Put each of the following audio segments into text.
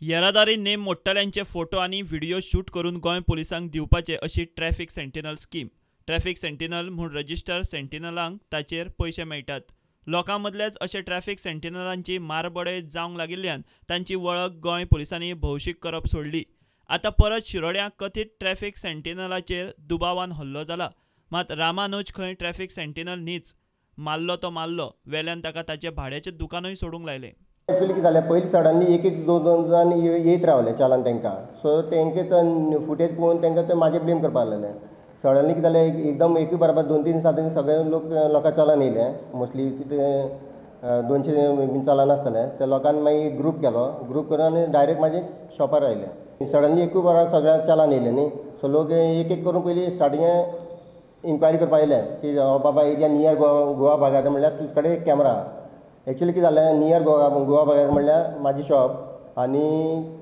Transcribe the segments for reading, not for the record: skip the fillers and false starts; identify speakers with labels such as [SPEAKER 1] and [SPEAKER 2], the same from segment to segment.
[SPEAKER 1] येरादारी नेम मोडटल्यांचे फोटो आनी व्हिडियो शूट करून गोंय पुलिसांक दिवपाचे अशी traffic sentinel scheme. Traffic sentinel म्हूण रजिस्टर सेंटिनलांक ताचेर पयशे मेळटात. लोकां मदलेच अशे ट्रॅफिक सेंटिनलांची मारबडय जावंक लागिल्ल्यान तांची वळख गोंय पुलिसांनी भौशीक करप सोडली. आतां परत शिरोड्यां कथीत ट्रॅफिक सेंटिनलाचेर दुबावान हल्लो जाला. मात रामानुज खंय ट्रॅफिक सेंटिनल न्हीच. मारलो तो मारलो, वेल्यान ताका ताचें भाड्याचें दुकानूय सोडूंक लायलें.
[SPEAKER 2] एक्चुअली कितें जालें, पयलीं सडनली एक एक दोन दोन जाण येयत रावले चालान तांकां. सो तांकां फुटेज पळोवन तांकां ते म्हाजेर ब्लेम करपाक लागले. सडनली कितें जालें, एकदम एकूय बराबर 2-3 दिसांनी सगळे लोक लोकां चालान येयले. मोस्टली कितें 200 बीन चालान आसतलें. त्या लोकांनी मागीर ग्रूप केलो, ग्रूप करून आनी डायरेक्ट म्हाजे शॉपार आयले. सडनली एकूय बराबर सगळ्यांक चालान येयले न्ही. सो लोक एक एक करून पयलीं स्टार्टिंगे इन्क्वायरी करपाक आयले की हो बाबा एरिया नियर गोवा, गोवा भागाचो म्हणल्यार तुजे कडेन एक कॅमरा. एक्चुअली कितें जालें, नियर गोवा, गोवा भागाचो म्हणल्यार म्हाजी शॉप आनी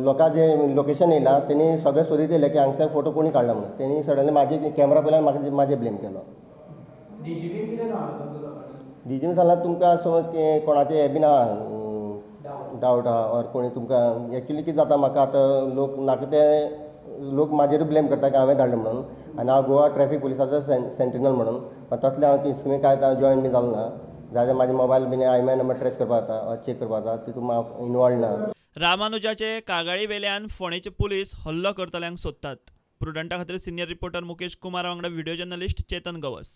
[SPEAKER 2] लोकां जें लोकेशन येयलां तेणी सगळें सोदीत येयलें की हांगसर फोटो कोणी काडला म्हणून. तेणी सडनली म्हाजे कॅमरा पळयल्यार म्हाका म्हाजे ब्लेम केलो. डीजीपीन सांगलां तुमकां समज कोणाचें हें बीन आहा, डावट आहा ऑर कोणी तुमकां. एक्चुअली कितें जाता, म्हाका आतां लोक नाका ते लोक म्हाजेरूय ब्लेम करता की हांवें धाडलें म्हणून, आनी हांव गोवा ट्रॅफिक पुलिसाचो सेंटिनल म्हणून. पण तसले हांव स्किमी कांय जॉयन बीन जालो ना. जाल्यार म्हाजे मोबायल बीन IMEI number trace करपाक जाता, चॅक करपाक जाता, तितून हांव इनवॉल्व ना.
[SPEAKER 1] रामानुजाचे कागाळी वेल्यान फोंडेचे पुलीस हल्लो करतल्यांक सोदतात. प्रुडंटा खातीर सिनियर रिपोर्टर मुकेश कुमार वांगडा व्हिडिओ जर्नलिस्ट चेतन गवस.